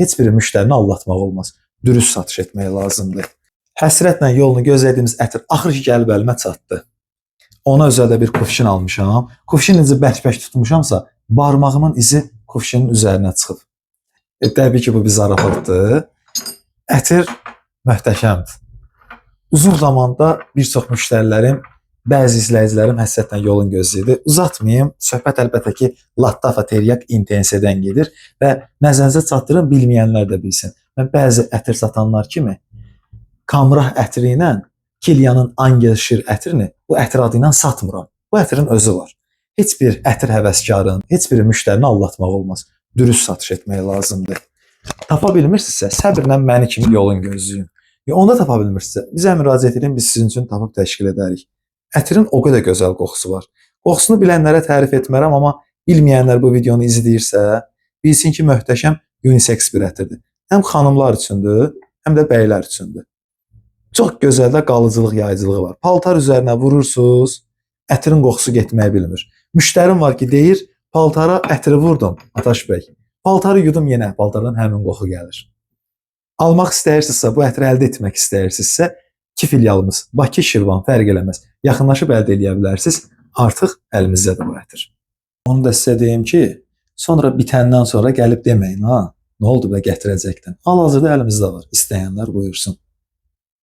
Heç bir müştərini aldatmaq olmaz. Dürüst satış etmək lazımdır. Həsrətlə yolunu gözlədiyimiz ətir axır ki gəlib əlimə çatdı. Ona özəl də bir kufşin almışam. Kufşin necə bərk-bərk tutmuşamsa, barmağımın izi kufşinin üzərinə çıxıb. Təbii ki, bu bir zarafatdır. Ətir möhtəşəmdir. Uzun zamanda bir çox müştərilərim, bəzi izləyicilərim həsrətlə yolun gözləyirdi. Uzatmayım, söhbət əlbəttə ki, Lattafa Teriyak Intense-dən gedir və nəzərinizə çatdırın, bilməyənlər də bilsin. Mən bəzi ətir satanlar kimi Kamrah ətri ilə Kilianın Angel Şir ətrini bu ətir adı ilə satmıram. Bu ətirin özü var. Heç bir ətir həvəskarın, heç bir müştərini aldatmaq olmaz. Dürüst satış etmək lazımdır. Tapa bilmirsinizsə, səbirlə məni kimi yolun gözləyin. Ya onda tapa bilmirsinizsə, bizə müraciət edin, biz sizin üçün tapıb təşkil edərik. Ətirin o qədər gözəl qoxusu var. Qoxusunu bilənlərə tərif etmərəm, amma bilməyənlər bu videonu izləyirsə, bilsin ki, möhtəşəm unisex bir ətirdir. Həm xanımlar üçündür, həm də bəylər üçündür. Çox gözəl də qalıcılıq, yayıcılığı var. Paltar üzərinə vurursunuz, ətirin qoxusu getməyi bilmir. Müştərim var ki, deyir, paltara ətri vurdum, Ataş bəy. Paltarı yudum yenə paltardan həmin qoxu gəlir. Almaq istəyirsinizsə, bu ətri əldə etmək istəyirsinizsə, iki filialımız Bakı, Şirvan fərq eləməz. Yaxınlaşıb əldə eləyə bilərsiniz. Artıq əlimizdədir bu ətir. Onu da sizə deyim ki, sonra bitəndən sonra gəlib deməyin ha, nə oldu bə gətirəcəkdin. Hal-hazırda əlimizdə var. İstəyənlər buyursun.